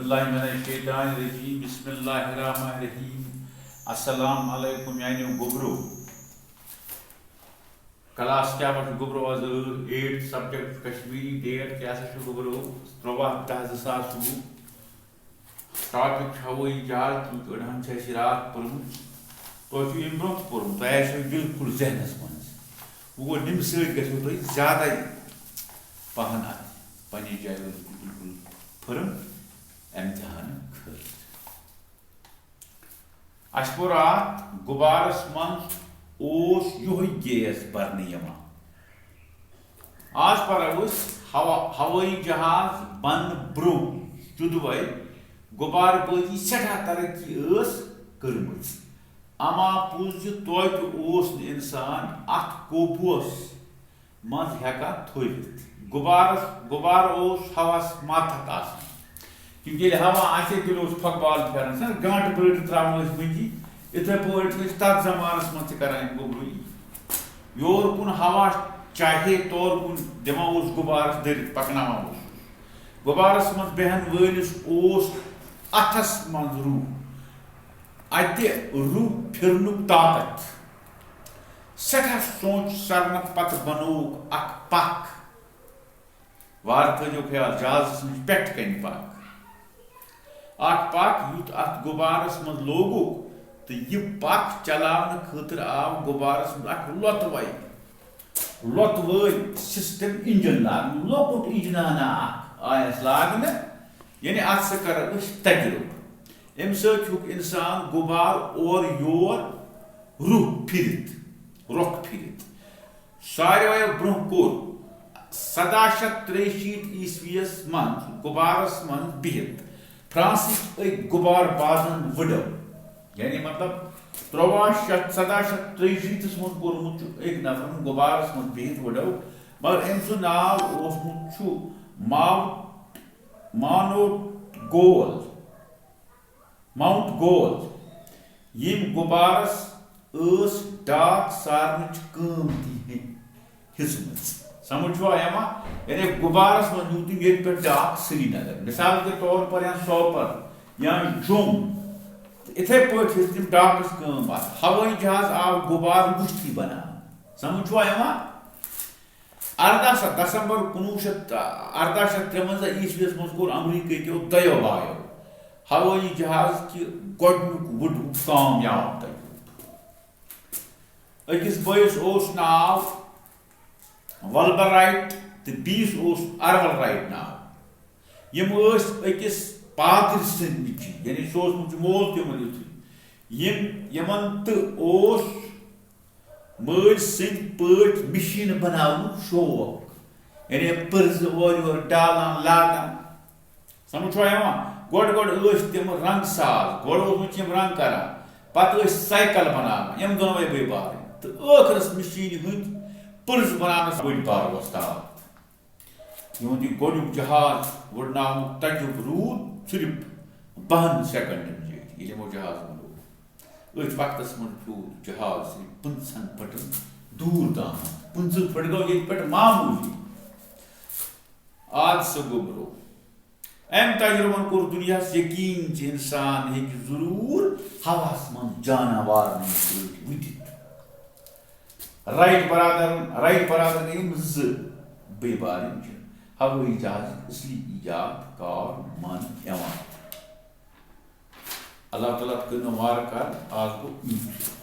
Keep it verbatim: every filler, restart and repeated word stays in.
باللہ من الشیطان الرجیم، بسم اللہ الرحمن الرحیم۔ السلام علیکم میانیو گوبرو۔ کلاس کیا پٮ۪ٹھ گوبرو؟ آز ٲٹھ، ایٹ سبجیکٹ کشمیری، ڈیٹ کیا سا چھُ گوبرو؟ ترٛواہ دَہ زٕ ساس وُہ۔ ٹاپک چھُ ہوٲیی جہاز، چونکہ أڑہن چھِ اَسہِ راتھ پٔرمٕژ۔ تۄہہِ چھُ ییٚمہِ برونٛہہ تہِ پوٚرمُت، تۄہہِ آسیو بالکل ذہنس منٛز۔ وۄنۍ گوٚو، نِمہٕ سۭتۍ گژھیو تۄہہِ زیادَے پَہَن اَتھ پنٛنہِ جایہِ روٗزِو تُہۍ بالکل firm امتحان خٲطرٕ۔ اَسہِ پوٚر راتھ، غُبارَس منٛز اوس یِہوٚے گیس بَرنہٕ یِوان۔ آز پَرو أسۍ ہوا-، ہوٲیی جہاز بَننہٕ برٛونٛہہ شُدوَے غُبارٕ بٲزی سٮ۪ٹھاہ ترقی ٲس کٔرمٕژ۔ اما پوٚز زِ توتہِ اوس نہٕ اِنسان اَتھ قوبوٗوَس منٛز ہٮ۪کان تھٲوِتھ۔ غُبارَس، غُبارٕ اوس ہوہَس ماتحت آسان۔ کیونکہ ییٚلہِ ہوا آسہِ ہے، تیٚلہِ اوس پھۄکہٕ بال پھیران، چھِنہ گانٛٹہٕ برٲرِتھ ترٛاوان ٲسۍ مٔنٛزی۔ یِتھَے پٲٹھۍ ٲسۍ تَتھ زمانَس منٛز تہِ کَران یِم گوٚبرو یی۔ یورٕ کُن ہوا چاہے تورٕ کُن دِوان اوس، غُبارَس دٔرِتھ پَکناوان اوس۔ غُبارَس منٛز بیٚہن وٲلِس اوس اَتھَس منٛز روح۔ اَتہِ روح پھِرنُک طاقت۔ سٮ۪ٹھاہ سونٛچ سرنہٕ پتہٕ بنووُکھ اکھ پکھ۔ وارٕ تھٲوزیو خیال، جہازس نِش پٮ۪ٹھٕ کنہِ پکھ۔ اکھ پکھ یُتھ اتھ غُبارس منٛز لوگُکھ، تہٕ یہِ پکھ چلاونہٕ خٲطرٕ آو غُبارس منٛز اکھ لۄتہٕ وَے، لۄتہٕ وٲلۍ سسٹم، انجن لاگنہٕ، لۄکُٹ انجنہ ہنا اکھ آیس لاگنہٕ۔ یعنی اتھ سۭتۍ کرو أسۍ تجربہٕ۔ امہِ سۭتۍ ہیوٚک انسان غُبار اورٕ یور روح پھِرِتھ، رۄخ پھِرِتھ۔ ساروِیو برونٛہہ کوٚر سَداہ شیٚتھ ترٛیہِ شیٖتھ عیسویَس منٛز غُبارَس منٛز بِہِتھ فرانسٕکۍ أکۍ غُبار بازَن وٕڈو۔ یعنی مطلب، ترٛواہ شیٚتھ، سَداہ شیٚتھ ترٛیہِ شیٖتھَس منٛز کوٚرمُت چھُ أکۍ نفرَن غُبارَس منٛز بِہِتھ وٕڈو، مگر أمۍ سُنٛد ناو اوسمُت چھُ ماو-، مانوگول۔ ماؤنٹ گول، ییٚمۍ غُبارَس ٲس ڈاک سارنٕچ کٲم تہِ ہیٚچھمٕژ۔ سمجھ چھُوا یِوان؟ یعنی غُبارَس منٛز نیوٗ تٔمۍ ییٚتہِ پٮ۪ٹھ ڈاک سرینگر، مثال کے طور پر یا سوپور یا جوٚم۔ تہٕ یِتھَے پٲٹھۍ ہیٚچھ تٔمۍ ڈاکٕچ کٲم اَتھ۔ ہوٲیی جہاز آو غُبار وٕچھتھٕے بناونہٕ۔ سمجھ چھُوا یِوان؟ ارداہ شیٚتھ دسمبر کُنوُہ شیٚتھ، ارداہ شیٚتھ ترٛوَنزاہ عیسویَس منٛز کوٚر امریکہ کیو دۄیو بایو ہوٲیی جہاز کہِ گۄڈٕنیُک وُڈُک کامیاب تجربہٕ۔ أکِس بٲیِس اوس ناو ولبر رائٹ تہٕ بیٚیِس اوس ارول رائٹ ناو۔ یِم ٲسۍ أکِس پادٕرۍ سٕنٛدۍ نیٚچِوۍ، یعنی سُہ اوسمُت چھُ مول تہِ یِمن یُتھُے۔ یِم، یِمن تہٕ اوس مٲلۍ سٕنٛدۍ پٲٹھۍ مِشیٖنہٕ بناونُک شوق، یعنی پٕرزٕ اورٕ یورٕ ڈالان، لاگان۔ سمجھ چھوا یِوان؟ گۄڈٕ گۄڈٕ ٲسۍ تِم رنٛگ ساز، گۄڈٕ اوسمُت چھِ یِم رنٛگ کران، پتہٕ ٲسۍ سایکل بناوان، یِم دۄنوَے بٲے بارٕنۍ، تہٕ ٲخرس مِشیٖنہِ ہٕنٛدۍ پٕرزٕ بناونس بٔڑۍ بار وۄستاد۔ یِہُنٛد یہِ گۄڈٕنیُک جہاز وُڈناونُک تجرُبہٕ روٗد صرف بَہَن سیکنڈن زیٹھۍ، ییٚلہِ یِمو جہاز بنوو۔ أتھۍ وقتس منٛز پھیوٗر جہاز صرف پٕنٛژٕہَن پھٕٹن دوٗر تام۔ پٕنٛژٕہ پھٕٹ گوٚو ییٚتہِ پٮ۪ٹھ معموٗلی۔ آد سا گوٚبرو۔ أمۍ تجرُبن کوٚر دُنیاہس یقیٖن زِ اِنسان ہیٚکہِ ضروٗر ہوہَس منٛز جاناوارن ہٕنٛدۍ پٲٹھۍ وُدِتھ۔ رائٹ برادرن، رائٹ برادر گٔے یِم زٕ بے بارٕنۍ چھِ ہوٲیی جہازٕکۍ اصلی ایجاد کار ماننہٕ یِوان۔ اللہ تعالیٰ کٔرِنو وارٕ کارٕ، آز گوٚو یُتھ۔